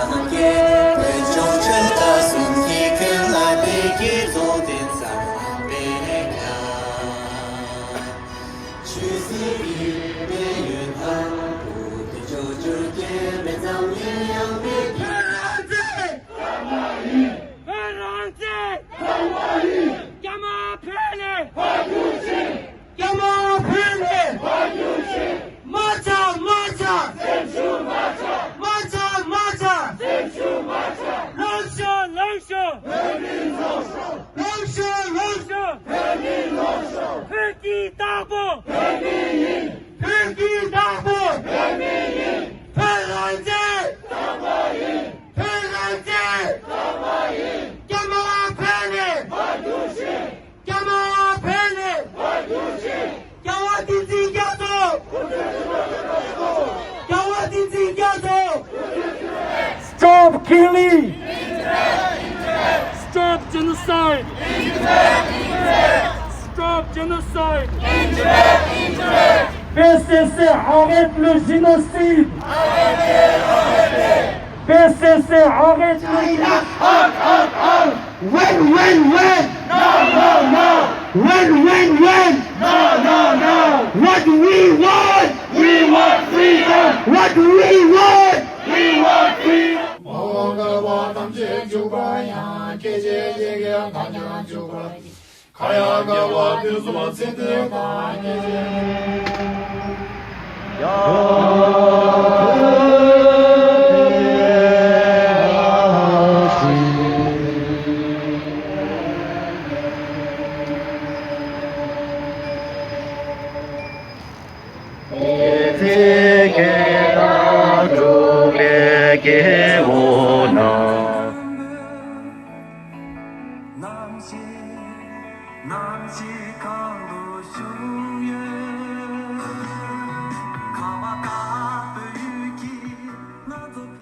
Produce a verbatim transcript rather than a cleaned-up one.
བོད་རང་བཙན། བོད་རང་བཙན། དམ་པ་ཡིན། རྒྱ་དམར་ཕེབས་ནས། བར་འགྱུར་ཆེད། རྒྱ་དམར་ཕེབས་ནས། བར་འགྱུར་ཆེད། མ་ཆག་མ་ཆག་སེམས་ཤུགས་མ་ཆག་མ་ཆག་མ་ཆག་སེམས་ཤུགས་མ་ཆག་ལངས་ཤོག་ལངས་ཤོག་བོད་མི་ལངས་ཤོག་ལངས་ཤོག་ལངས་ཤོག་བོད་མི་ལངས་ཤོག་བོད་ཀྱི་བདག་པོ། བོད་མི་ཡིན། བོད་ཀྱི་བདག་པོ། བོད་མི་ཡིན། བོད་རང་བཙན། དམ་པ་ཡིན། བོད་རང་བཙན། དམ་པ་ཡིན། རྒྱ་དམར་ཕེབས་ནས། བར་འགྱུར་ཆེད། རྒྱ་དམར་ཕེབས་ནས། བར་འགྱུར་ཆེད། རྒྱལ་བ་བསྟན་འཛིན་རྒྱ་མཚོ། རྒྱལ་བ་བསྟན་འཛིན་རྒྱ་མཚོ། Stop killing! Stop genocide! Stop genocide! P C C, arrête le génocide! P C C, arrête le génocide! Win, win, win! No, no, no! Win, win, win! No, no, no! What we want! We want freedom! What we want! We want freedom! མ་འོངས་བསྐལ་པ་ཐམས་ཅད་འཇུག་པ་ཡང་། སྐྱེ་འཆི་གཅིག་གིས་ཐམས་ཅད་འཇུག་པ་ཡིན། གང་ཡང་བསྐལ་པ་དུས་གསུམ་ཚེ་འདི་དང་སྐྱེ་འཆི་ཡང་། ཚེ་སྐྱེ་དང་འགྲོ་བའི་སྐྱེ་བོ་རྣམས། ནམ་ཞིག་ནམ་ཞིག་གང་དུ་བཞུགས་ཡོད།